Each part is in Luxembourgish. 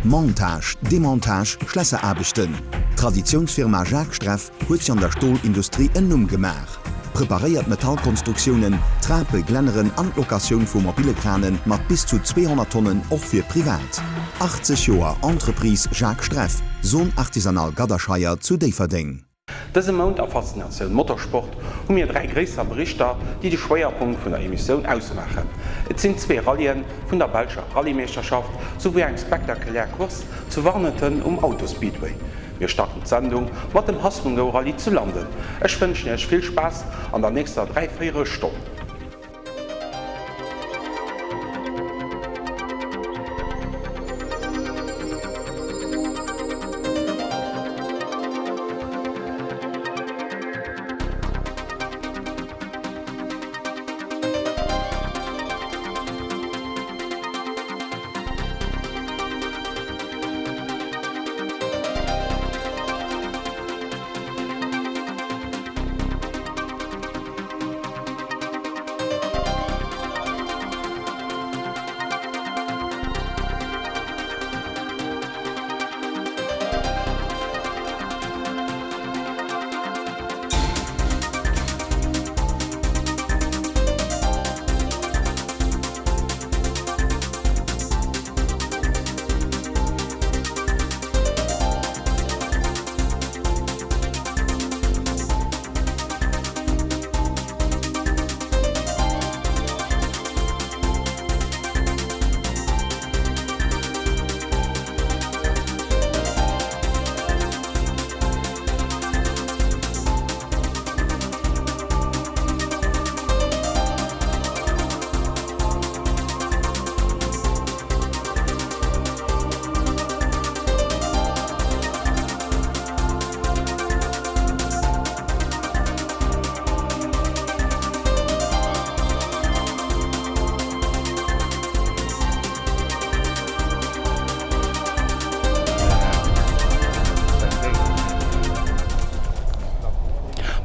Montage, Demontage, Schlässeraarbechten. D'Traditiounsfirma Jacques Streff huet sech an der Stolindustrie en Numm gemaach. Preparéiert Metallkonstruktiounen, Trape, Glänneren an d'Locatioun vu mobile Krane mat bis zu 200 Tonnen och fir privat. 80 Joer Entreprise Jacques Streff, Zone Artisanale Gadderscheier zu Déifferdeng. Dëse Mount a Faszinatioun Motorsport hu mir 3 gréisser Berichter, déi de Schwéierpunkt vun der Emissioun ausmaachen. Et sinn zwee Rallyen vun der belscher Rallyemeeschterschaft souwéi eng spektakulär Course zu Warneton um Autospeedway. Mir starten d'Sendung mat dem Haspengouw Rallye zu Landen. Ech wënschen iech vill Spaass an der nächster Dräivéierelstonn.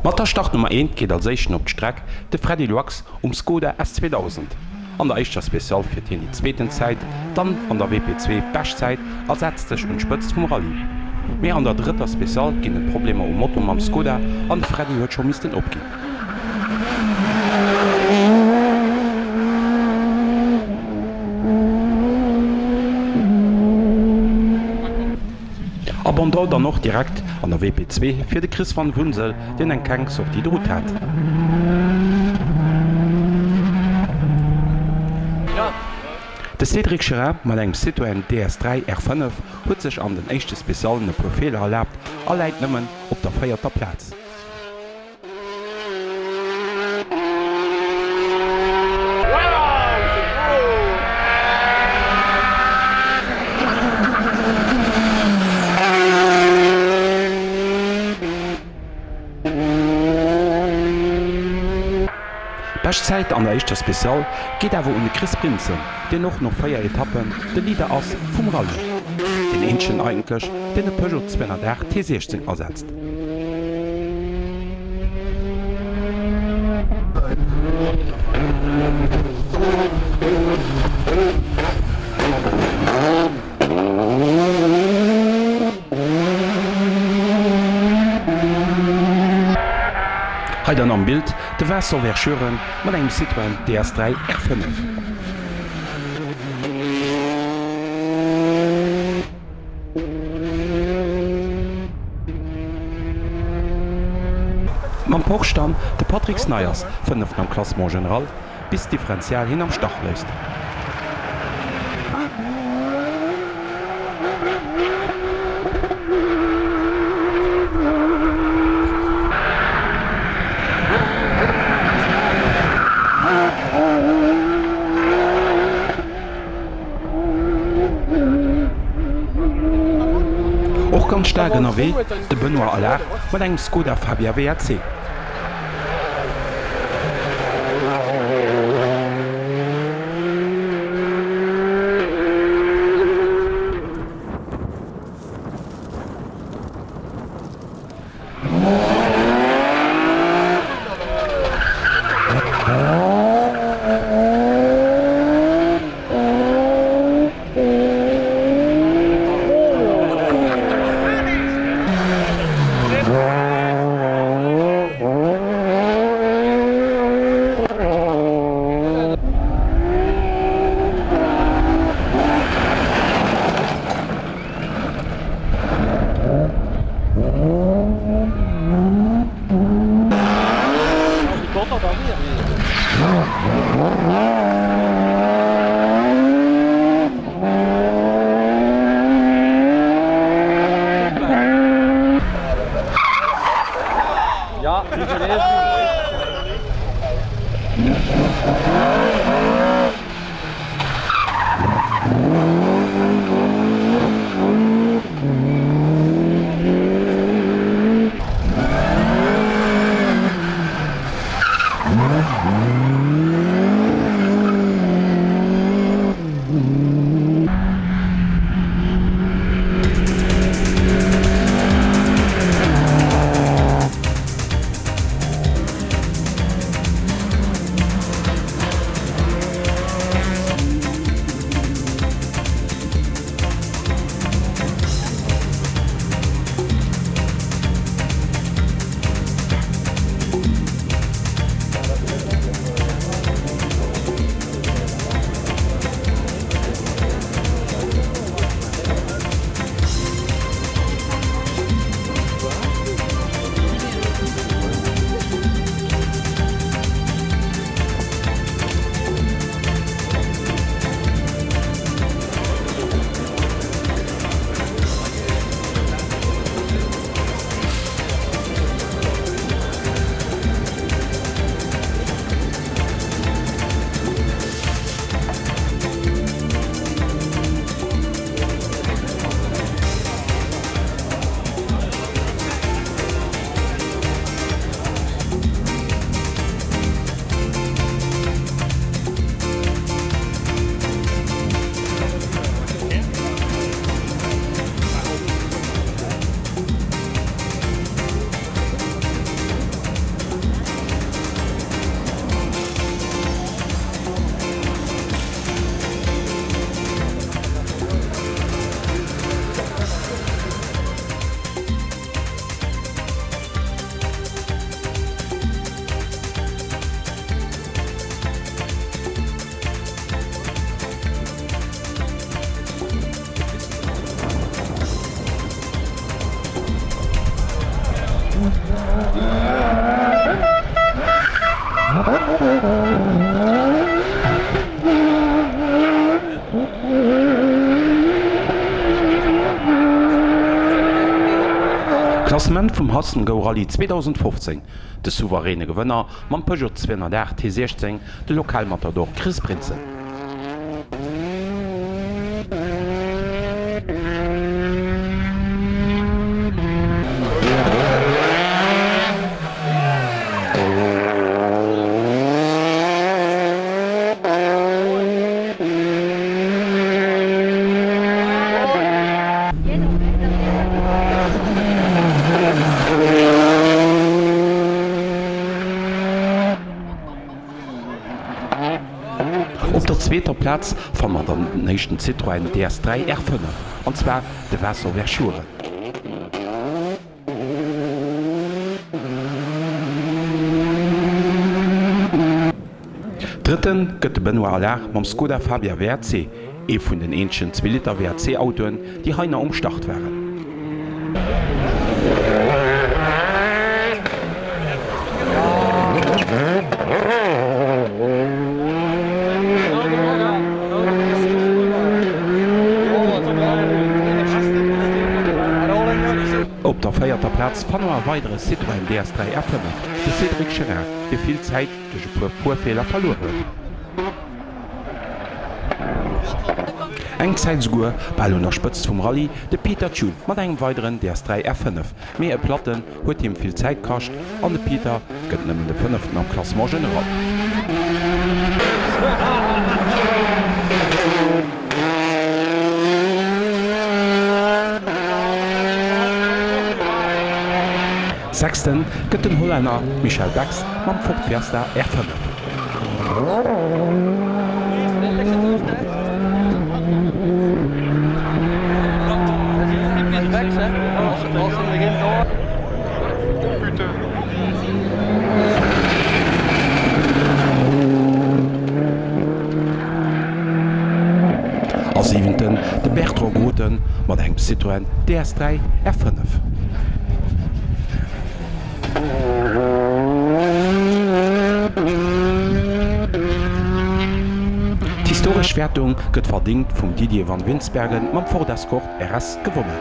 Mat der Startnummer eent geet als éischten op d'Streck de Freddy Loix um Skoda S 2000. An der éischter Special fiert hien déi zweeten Zäit, dann an der WP2 Beschtzäit a setzt sech un d'Spëtzt vum Rallye. Mee an der drëtter Special ginn et Problemer um Moto mam Skoda an de Freddy huet scho missten opginn. Abandon dann och direkt an der WP2 fir de Chris van Woensel, deen eng kleng Sortie de route hat. De Cédric Cherain mat engem Citroën DS3 R5 huet sech an den éischte Specialen e puer Feeler erlaabt a läit nëmmen op der véierter Plaz. Bescht Zäit an der éischter Special geet awer un de Chris Prinsen, deen och no 4 Etappen de Leader ass vum Rallye. Deen eenzegen eigentlech, deen e Peugeot 208 T16 asetzt. Hei dann am Bild de Vincent Verschueren mat engem Citroën DS3 R5. Mam Porsche dann de Patrick Snijers, Fënneften am Classement general, bis d'Differential hien am Stach léisst. Och ganz staark ënnerwee, de Benoît Allard mat engem Skoda Fabia WRC. Klassement vum Hassengou Rallye 2015, De souveräne Gewënner mam Peugeot 208 T16, de Lokalmatador Chris Prinsen. Op der zweeter Plaz fanne mer dann den éischten Citroën DS3 R5, an zwar de Vincent Verschueren. Drëtte gëtt de Benoît Allard mam Skoda Fabia WRC, ee vun den eenzegen Zweeliter WRC-Autoen, déi hei nach um Start waren. Op der véierter Plaz fanne mer e weidere Citroën DS3 R5, de Cédric Cherin, dee vill Zäit duerch e puer Fuerfeeler verluer huet. Eng Zäit esouguer bal un der Spëtzt vum Rallye, de Peter Thune mat engem weideren DS3 R5, mee e Platten huet him vill Zäit kascht an de Peter gëtt nëmmen de Fënneften am Classement general. Sechsten gëtt den Hollänner Michel Bex mam Ford Fiesta R5. A siwenten de Bertrand Groten mat engem Citroën DS3 R5. D'historesch Wäertung gëtt verdingt vum Didier Van Winsbergen mam Ford Escort RS gewonnen.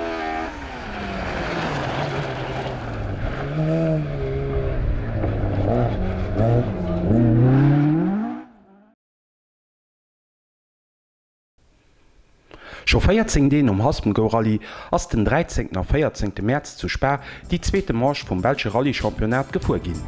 Scho 14 Dee nom Haspengouw Rallye ass den 13 a 14 Mäerz zu Spa déi zweete Manche vum belsche Rallye-Championnat gefuer ginn.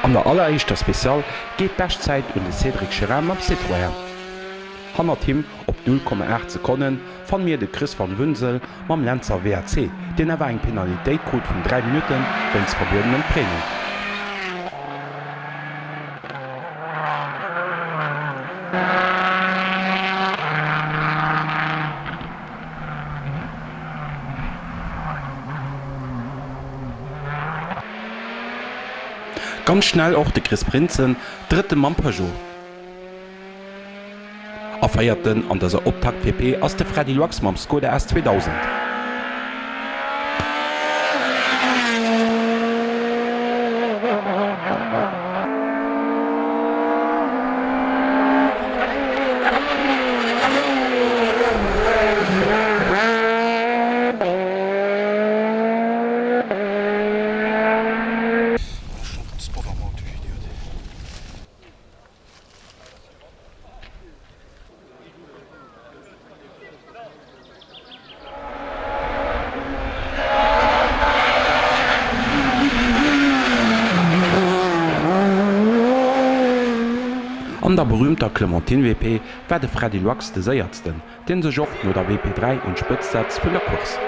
An der alleréischter Special geet d'Beschtzäit un de Cédric Chérin mam Citroën. Hannert him op 0,8 Sekonnen fanne mir de Chris van Wunzel mam Lenzer WAC, deen awer eng Penalitéit krut vun 3 Minutte wéinst verbuedenem Training. Ganz schnell och de Chris Prinsen, Drëtte mam Peugeot. A Véierten an dëser Optakt-WP ass de Freddy Loix mam Skoda S 2000. An der berüümter Clementine WP war de Freddy Loix de séiertsten, deen sech och no der WP 3 un d'Spëtzt setzt vun der Course.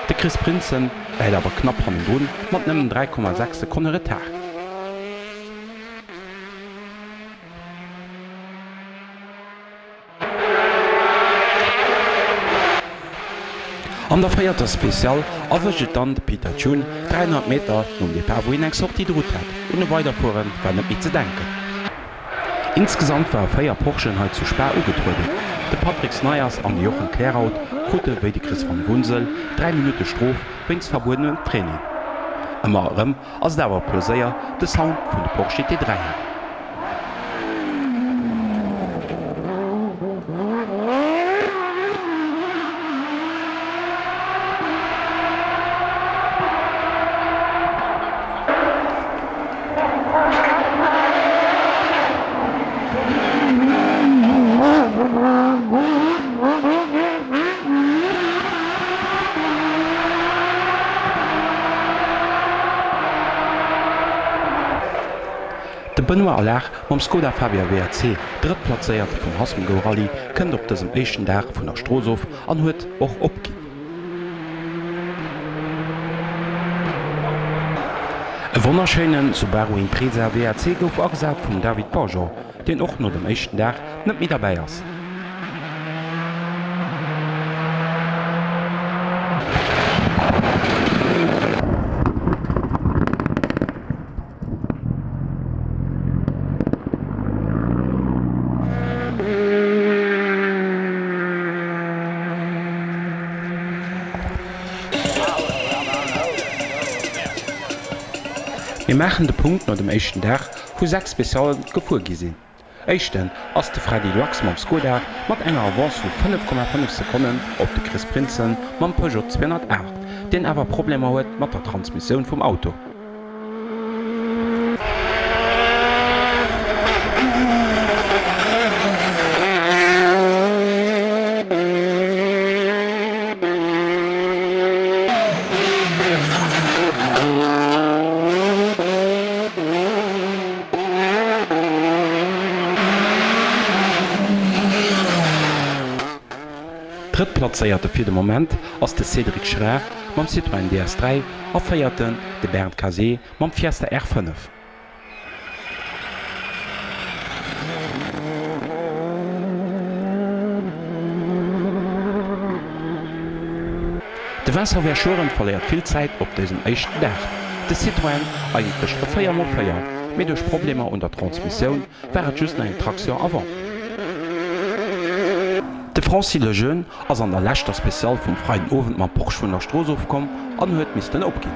De Chris Prinsen läit awer knapp hannendrun mat nëmmen 3,6 Sekonne Retard. An der véierter Special erwëscht et dann de Peter Thune 300 Meter nom Depart, wou hien eng Sortie de route hat. Un e Weiderfuere war net méi ze denken. Insgesamt ware 4 Porschen hei zu Spa ugetrueden. De Patrick Snijers an de Jochen Claerhout krute wéi de Chris van Woensel 3 Minutte Strof wéinst verbuedenem Training. Ëmmer erëm ass et awer e Pleséier de Sound vun de Porsche GT3 en. De Benoît Allard mam Skoda Fabia WRC, Drëttplazéierte vum Haspengouw Rallye, kënnt op dësem éischten Dag vun der Strooss of an huet och opginn. E wonnerschéinen Subaru Impreza WRC gouf agesat vum David Barjot, deen och no dem éischten Dag net méi derbäi ass. Mir maachen de Punkt no dem éischten Dag, wou 6 Speciallen gefuer gi sinn. Éischten ass de Freddy Loix mam Skoda mat enger Avance vu 5,5 Sekonnen op de Chris Prinsen mam Peugeot 208, deen awer Problemer huet mat der Transmissioun vum Auto. Drëttplazéierte fir de Moment ass de Cédric Schraer mam Citroën DS3 a Véierten de Bernd Casé mam Fiesta R5. De Vincent Verschueren verléiert vill Zäit op dësem éischten Dag. De Citroën, eigentlech e 4 x 4, mee duerch Problemer un der Transmissioun war et just nach eng Traction avant. De Francis Lejeune ass an der leschter Speciale vum Freiden Owend mam Porsche vun der Strooss ofkomm an huet missten opginn.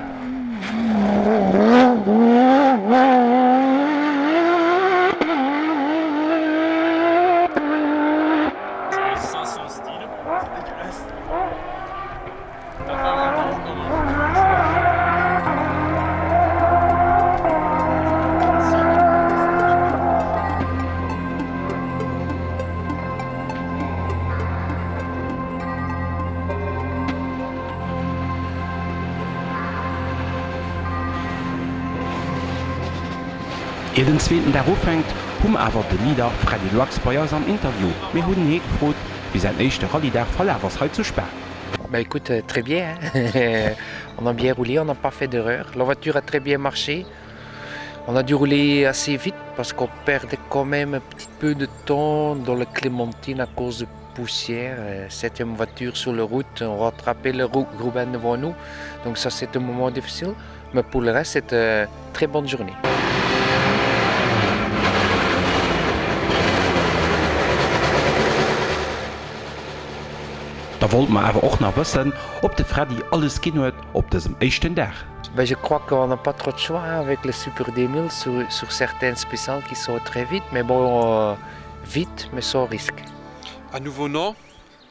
Ier den zweeten Dag ufänkt, hu mer awer de Leader Freddy Loix bei eis am Interview. Mir hunn hie gefrot, wéi säin éischte Rallye-Dag verlaf ass hei zu Spa. Bah écoute, très bien, hein on a bien roulé, on n'a pas fait d'erreur, la voiture a très bien marché, on a dû rouler assez vite parce qu'on perdait quand même un petit peu de temps dans la Clémentine à cause de poussière, septième voiture sur la route, on rattrapait le Roubaix devant nous, donc ça c'est un moment difficile, mais pour le reste c'était une très bonne journée. Da wollte mer awer och nach wëssen, ob de Freddy alles ginn huet op dësem éischten Dag. Ben je crois qu'on n'a pas trop de choix hein, avec le Super 2000 sur, sur certaines spéciales qui sont très vite, mais bon, euh, vite, mais sans risque. Un nouveau nom,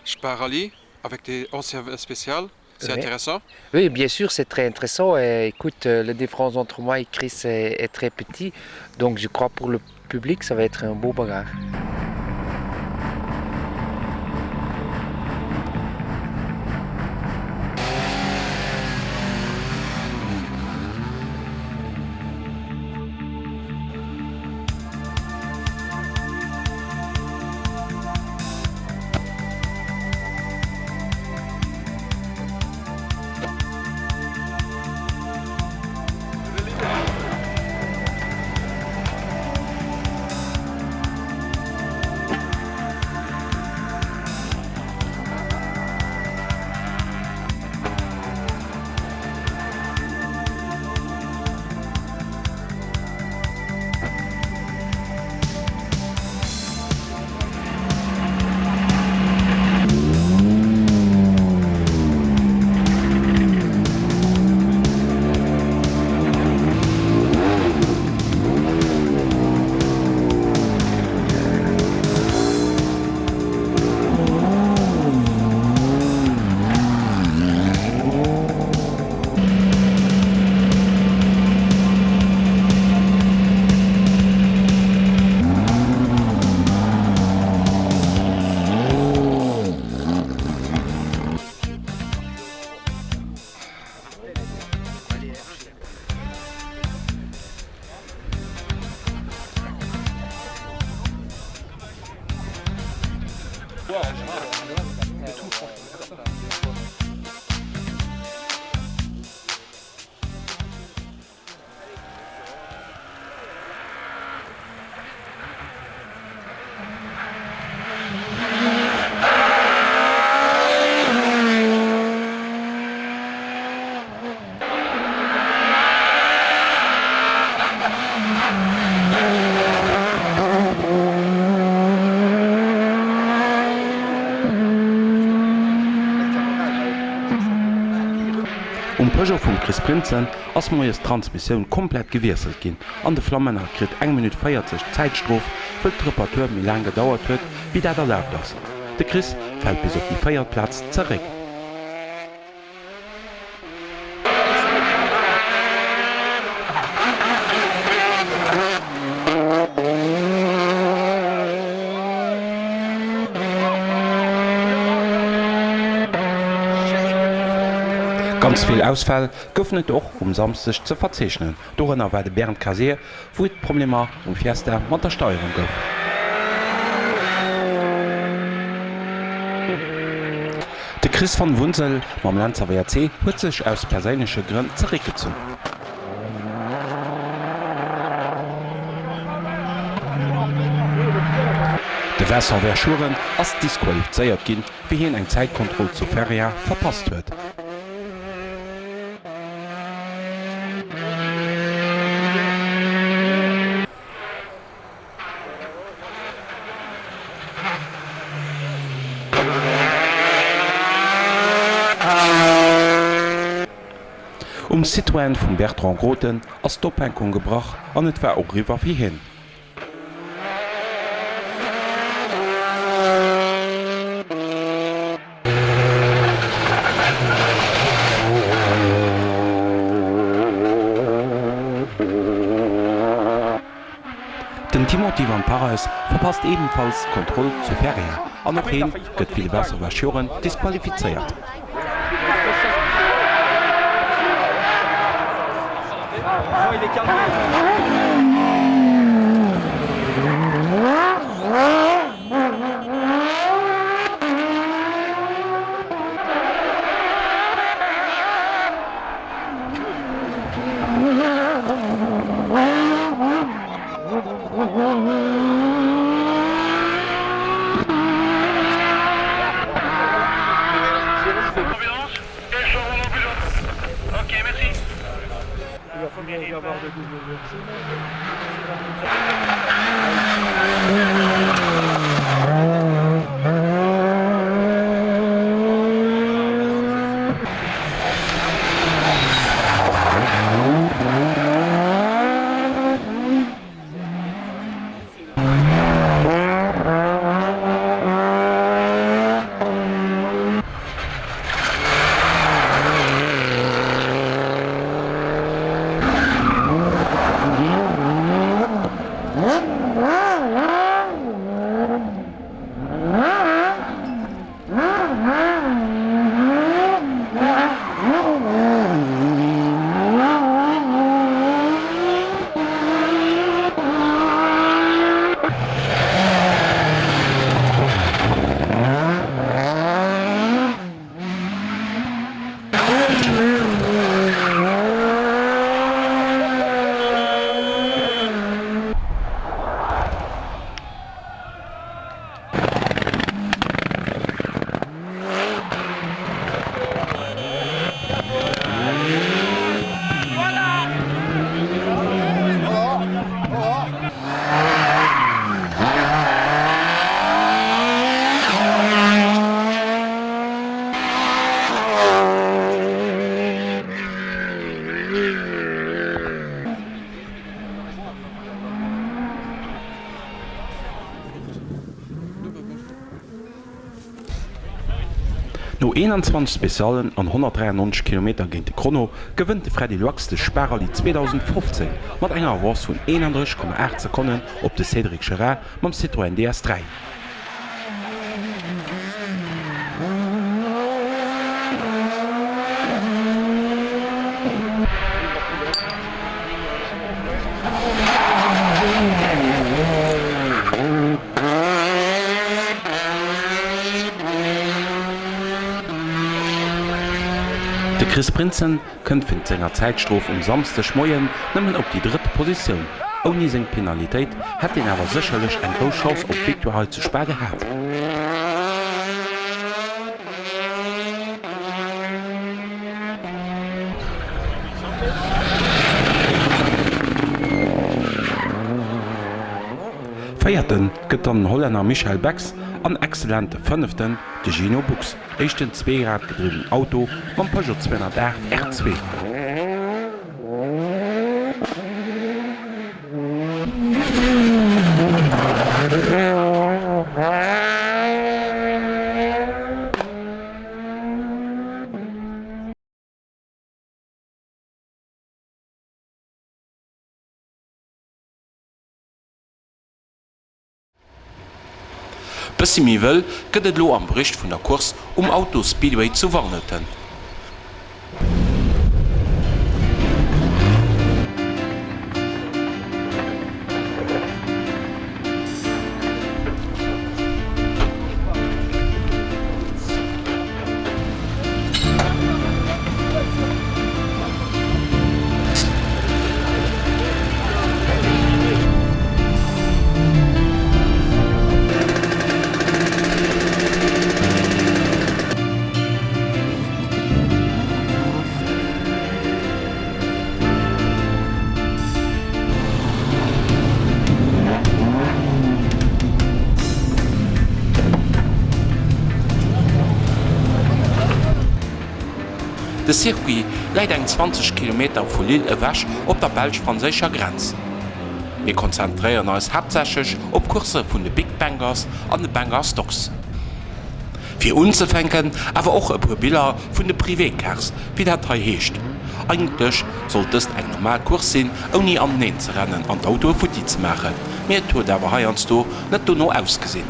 Spa Rallye, avec des anciens spéciales. C'est oui. intéressant Oui, bien sûr, c'est très intéressant. Et écoute, euh, la différence entre moi et Chris est, est très petit. Donc je crois pour le public, ça va être un beau bagarre. Um Peugeot vum Chris Prinsen ass moies d'Transmissioun komplett gewiesselt ginn an de Flammänner kritt eng Minutt 40 Zäitstrof, wëll d'Reparatur méi laang gedauert huet, wéi dat erlaabt ass. De Chris fält bis op déi véiert Plaz zeréck. Ganz vill Ausfäll goufen et och um Samsdeg ze verzeechnen. Dorënner war de Bernd Caseer, wou et Problemer um Fiesta mat der Steierung gouf. De Chris van Woensel mam Lenzer WRC huet sech aus perséinleche Grënn zeréckgezunn. De Vincent Verschueren ass disqualifizéiert ginn, wéi hien eng Zäitkontroll zu Feria verpasst huet. Um Citroën vum Bertrand Groten ass d'Ophänkung gebrach an et war och eriwwer fir hien. Den Timothy van Parijs verpasst ebenfalls d'Kontroll zu Feria an och heen gëtt wéi de Vincent Verschueren disqualifizéiert. No 21 Speciallen an 193 Kilometer géint de Chrono gewënnt de Freddy Loix de Spa-Rallye 2015 mat enger Avance vun 31,8 Sekonnen op de Cédric Gerard mam Citroën DS3. De Chris Prinsen kënnt wéint senger Zäitstrof um Samsdeg Moien nëmmen op déi drëtt Positioun. Ouni seng Penalitéit hätt hien awer sécherlech eng grouss Chance op d'Victoire hei zu Spa gehat. Véierte gëtt dann den Hollänner Michel Bex an exzellente Fënneften de Gino Bux, éischten zweeradgedriwwen Auto mam Peugeot 208 R2. Bëssi méi wëll gëtt et elo am Bericht vun der Course um Auto Speedway zu Warneton. De Circuit läit eng 20 Kilometer vu Lille ewech op der belsch-franséischer Grenz. Mir konzentréieren eis haaptsächlech op Coursse vun de Big Bangers an de Banger Stocks. Fir unzefänken awer och e puer Biller vun de Privé-Cars, wéi dat hei heescht. Eigentlech sollt dëst eng normal Course sinn, ouni aneneen ze rennen an d'Autoe futti ze maachen, mee et huet awer heiansdo net dono ausgesinn.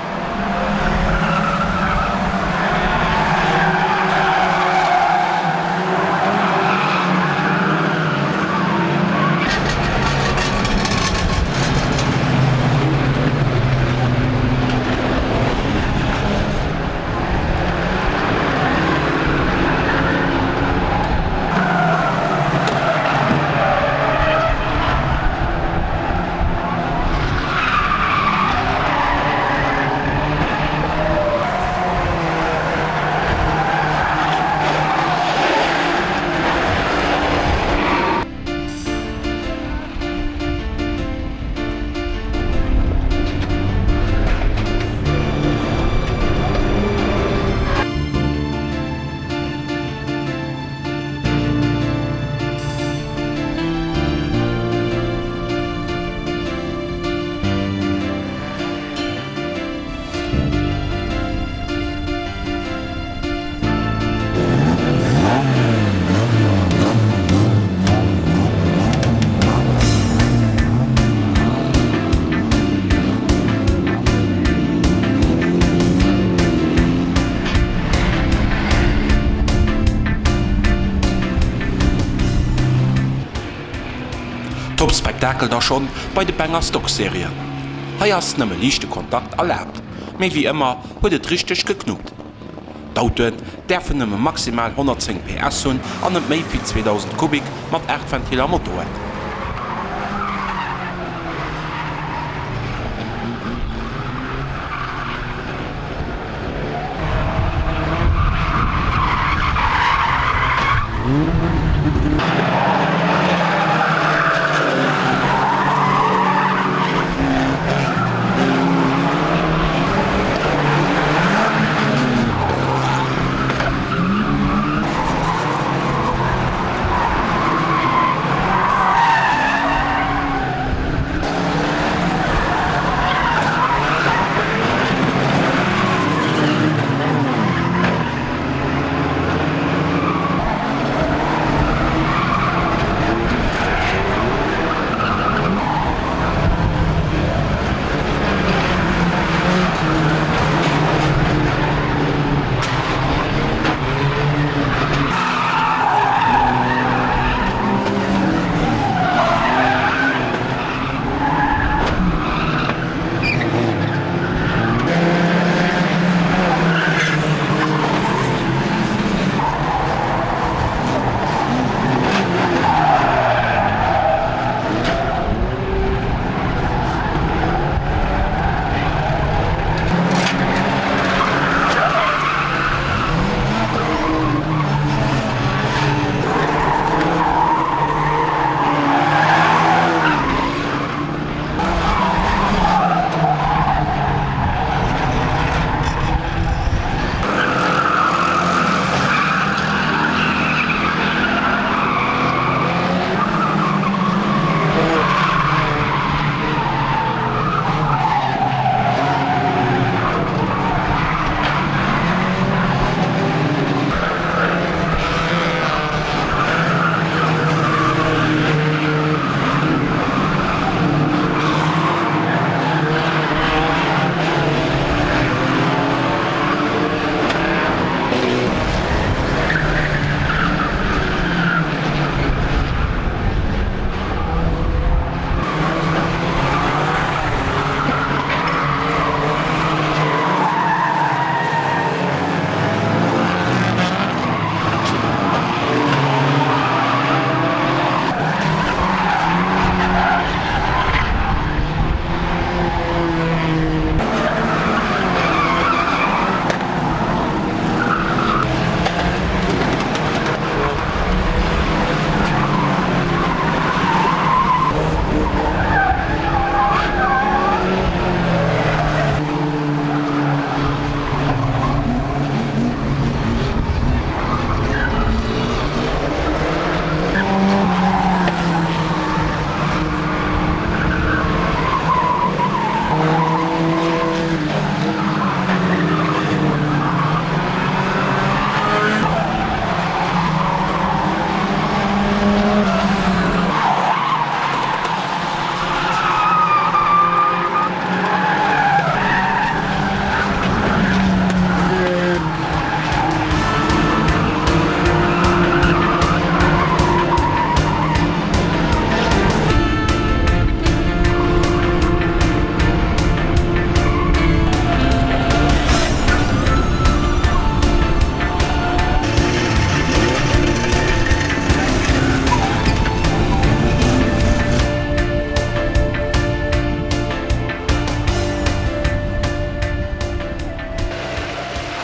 Top Spektakel da schonn bei de Banger Stock Serien. Hei ass nëmme liichte Kontakt erlaabt, mee wéi ëmmer huet et richteg geknuppt. D'Autoen däerfen nëmme maximal 110 PS hunn an net méi wéi 2000 Kubik mat 8 Ventiller Motorrad.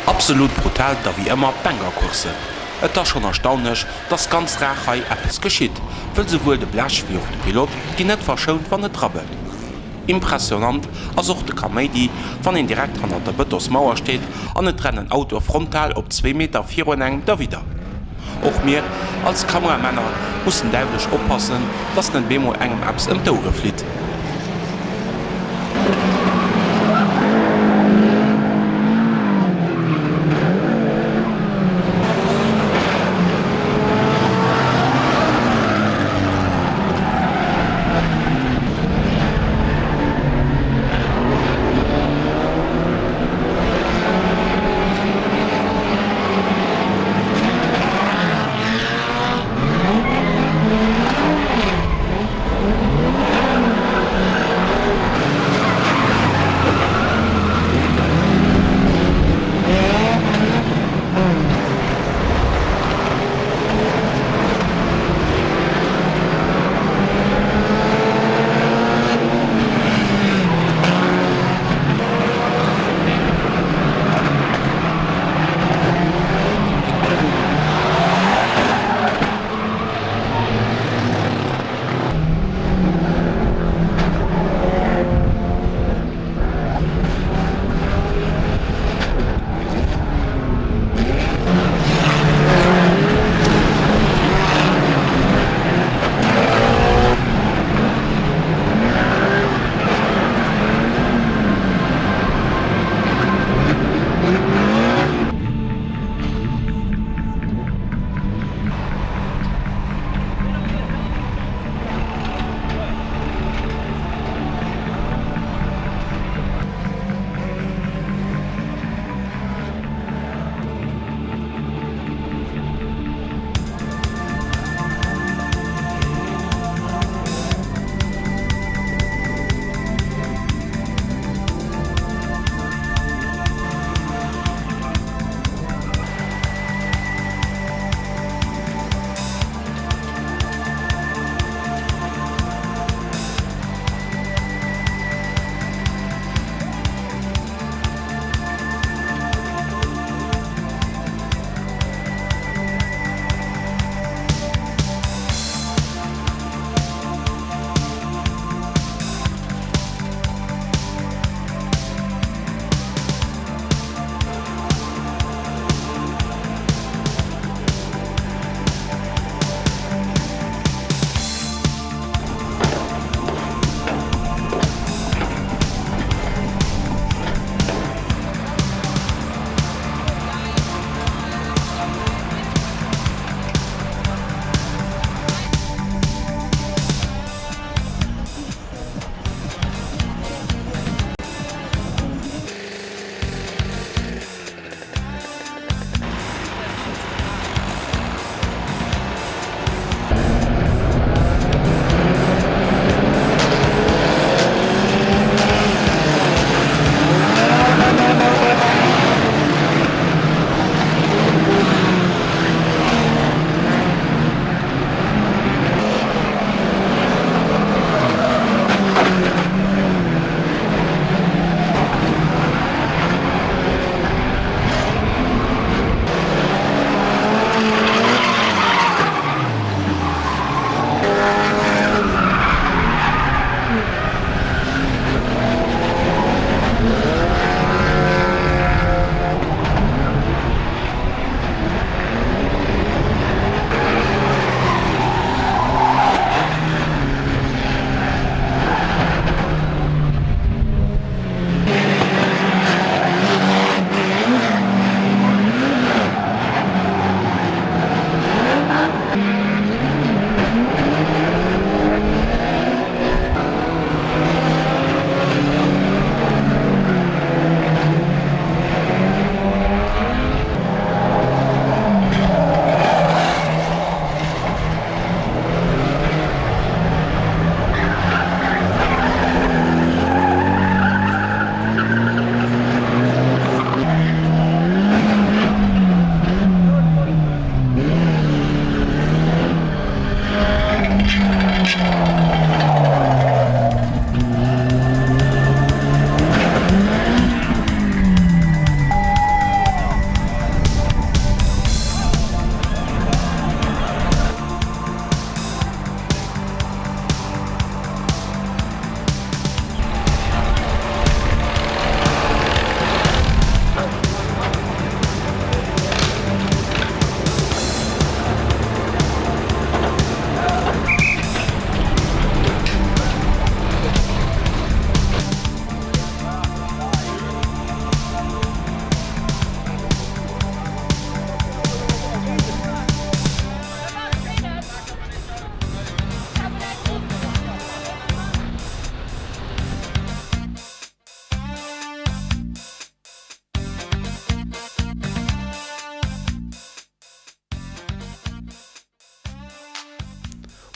Absolut brutal da wéi ëmmer d'Banger-Courssen. Et ass schonn erstaunlech, dass ganz rar hei eppes geschitt, wëll souwuel de Blech wéi och de Pilot ginn net verschount wann et rabbelt. Impressionant ass och de Kaméidi, wann een direkt hannert der Bëtosmauer steet an et rennen Autoe frontal op zwéi Meter virun engem derwidder. Och mir als Kameramänner mussen däiwlech oppassen, dass net bemol engem eppes ëm d'Ouere flitt.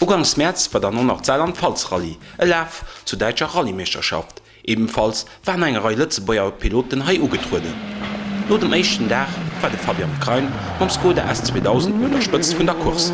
Ugangs Mäerz war dann och nach d'Saarland-Pfalz-Rallye, e Laf zur däitscher Rallye-Meeschterschaft. Ebenfalls waren eng Rei Lëtzebuerger Piloten hei ugetrueden. No dem éischten Dag war de Fabian Krein mam Skoda S 2000 un der Spëtzt vun der Course.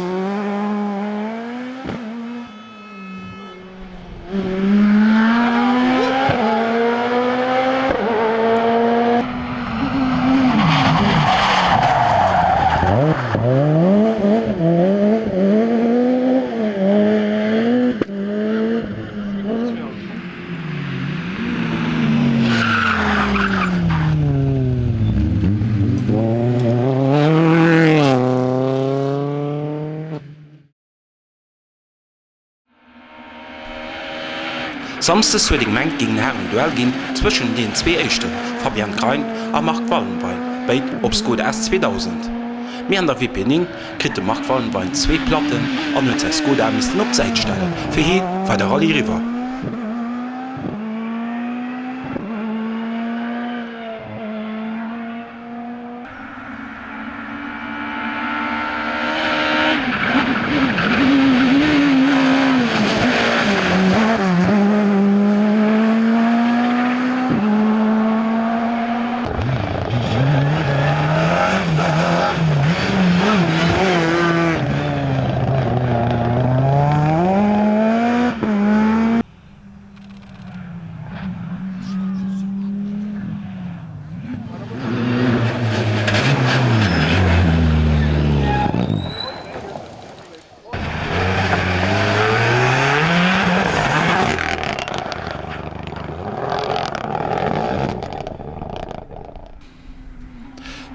Samsdes huet ee gemengt géing en haarden Duell ginn zwëschen den zwee éischten, Fabian Krein a Marc Wallenwein, béid op Skoda S 2000. Mee an der WP 9 kritt de Marc Wallenwein zwee Platten an huet säi Skoda missten op d'Säit stellen. Fir hee war de Rallye eriwwer.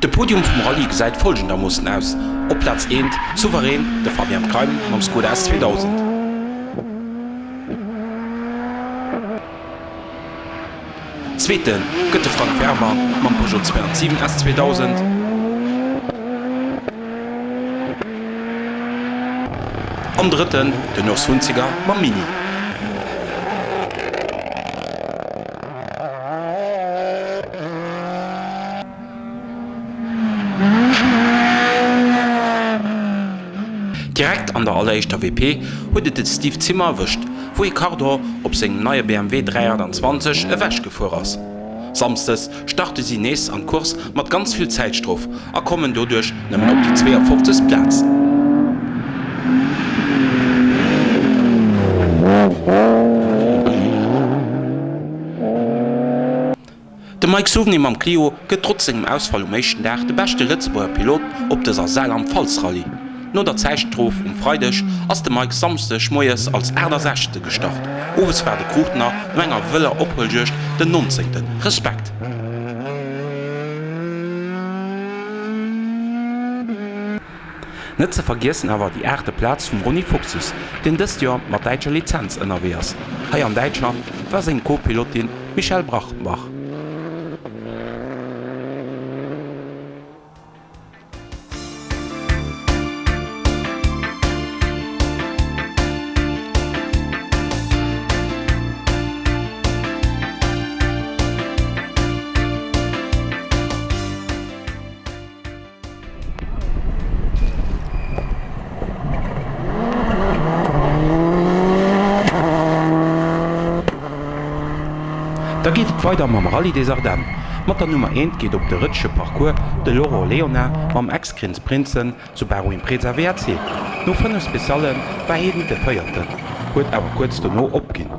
De Podium vum Rallye gesäit folgendermoossen aus, Op Plaz eent souverän de Fabian Kreim mam Skoda S 2000. Zweete gëtt de Frank Werber mam Peugeot 207 S 2000. An Drëtten den Urs Hunziger mam Mini. Direkt an der alleréischter WP huet et de Steve Zimmer erwëscht, wou ee Cardor op sengem neie BMW 328 ewech gefuer ass. Samsdes starte si nees an d'Course mat ganz vill Zäitstrof a kommen doduerch nëmmen op déi 52. Plaz. De Mike Souveny mam Clio gëtt trotz sengem Ausfall um éischten Dag de beschte Lëtzebuerger Pilot op dëser Saarland-Pfalz-Rallye. No der Zäitstrof um Freideg ass de Mike Samschdeg moies als 68. Gestart. Owes war de Kruchtener no enger wëller Ophueljuegd den 19. Respekt! Net ze vergiessen awer déi aachte Plaz vum Ronny Fuchsus, deen dëst Joer mat däitscher Lizenz ënnerwee ass. Hei an Däitschland war seng Co-Pilotin d'Michèle Brachbach. Da geet et weider mam Rallye des Ardennes. Mat der Nummer eent geet op de rëtschege Parcours de Laurent Léonard mam Ex-Krins Prinzen Subaru Impreza WRC. No 5 Specialle war hien de Véierten, huet awer kuerz dono opginn.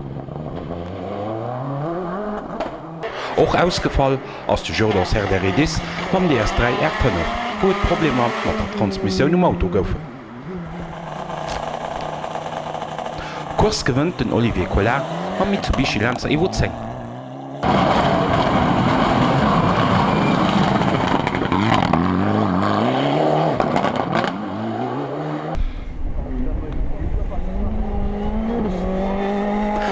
Och ausgefall ass de Jordan Serderidis mam DS3 R5, wou et Problemer mat der Transmissioun um Auto goufen. D'Course gewënnt den Olivier Collard mam Mitsubishi Lancer Evo 10.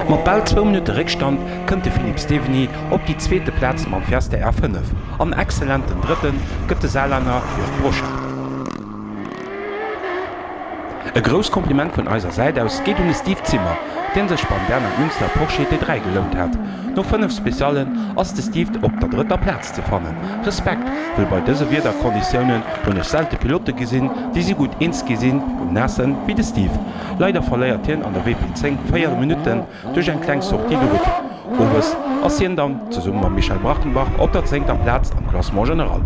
Mat bal zwou Minutte Réckstand kënnt de Philippe Steveny op déi zweete Plaz mam Fiesta R5 an excellenten Drëtte gëtt de Saarlänner Jörg Broschat. E grousst Kompliment vun eiser Säit aus geet un de Steve Zimmer. deen sech beim Bernhard Münster Porsche T3 gelount hat. No 5 Speciallen ass de Steve op der drëtter Plaz ze fannen. Respekt, wëll bei dëse Wiederkonditiounen hunn ech selte Pilote gesinn, déi sou gutt eens gi sinn um Naassen wéi de Steve. Leider verléiert hien an der WP10 4 Minutten duerch eng kleng Sortie de route. Owes ass hien dann zesumme mam Michel Brachenbach op der zéngter Plaz am Classement general.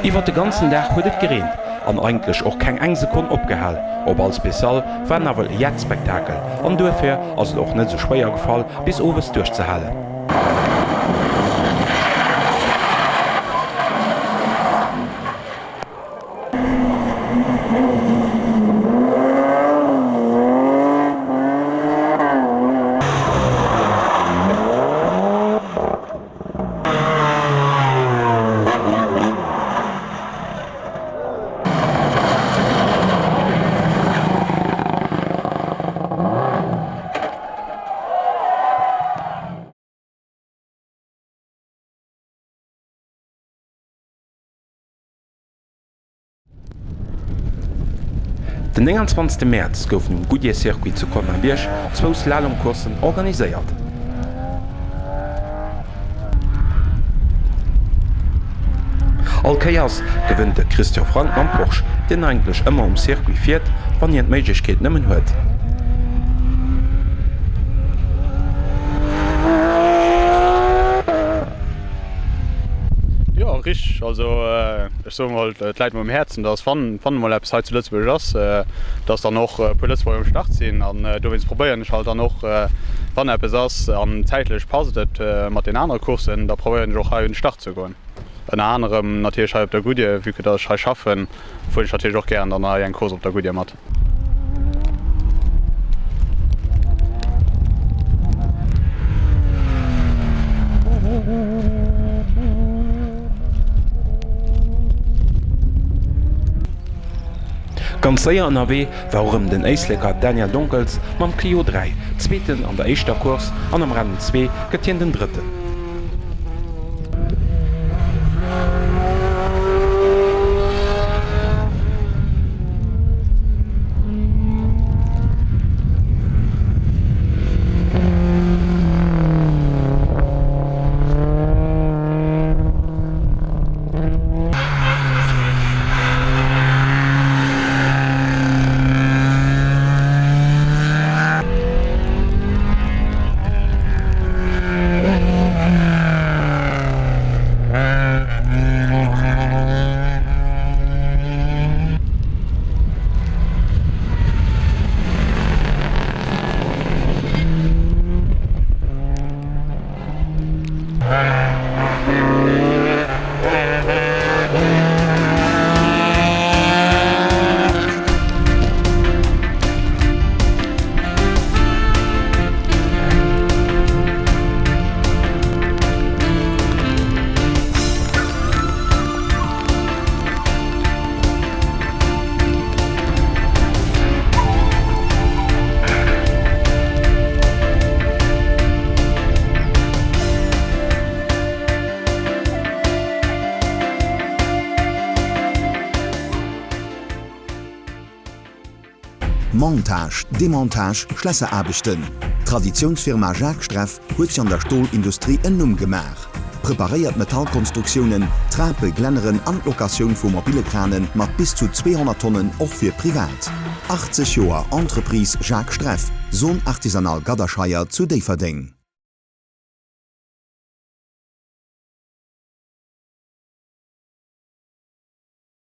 Iwwer de ganzen Dag huet et gereent an eigentlech och keng eng Sekonn opgehal. Op all Special war nawell e Jetspektakel an duerfir ass et och net esou schwéier gefall bis owes duerchzehalen. Den 29 Mäerz goufen um Goodyear Circuit zu Colmar-Bierg zwou Slalomcourssen organiséiert. All Kéiers gewënnt de Christian Frank mam Porsche, deen eigentlech ëmmer um Circuit fiert, wann hien d'Méiglechkeet nëmmen huet. Jo, richteg. Also ech soe mol, et läit mer um Häerzen, datt wann emol eppes hei zu Lëtzebuerg ass, datt dann och e puer Lëtzebuerger um Start sinn. An dowéinst probéieren ech halt dann och, wann eppes ass an zäitlech passt et mat den anere Courssen, da probéieren ech och hei un de Start ze goen. Ënner anerem natierlech hei op der Goodyear, vue que datt ech hei schaffen, fueren ech natierlech och gären dann hei eng Course op der Goodyear mat. Ganz séier ënnerwee war och erëm den Éisleker Daniel Donkels mam Clio 3, Zweeten an der éischter Course an am Rennen 2 gëtt hien den Drëtten. Montage, Demontage, Schlässeraarbechten, D'Traditiounsfirma Jacques Streff huet sech an der Stolindustrie en Numm gemaach. Preparéiert Metallkonstruktiounen, Trape, Glänneren an d'Locatioun vu mobile Krane mat bis zu 200 Tonnen och fir privat. 80 Joer Entreprise Jacques Streff, Zone Artisanale Gadderscheier zu Déifferdeng.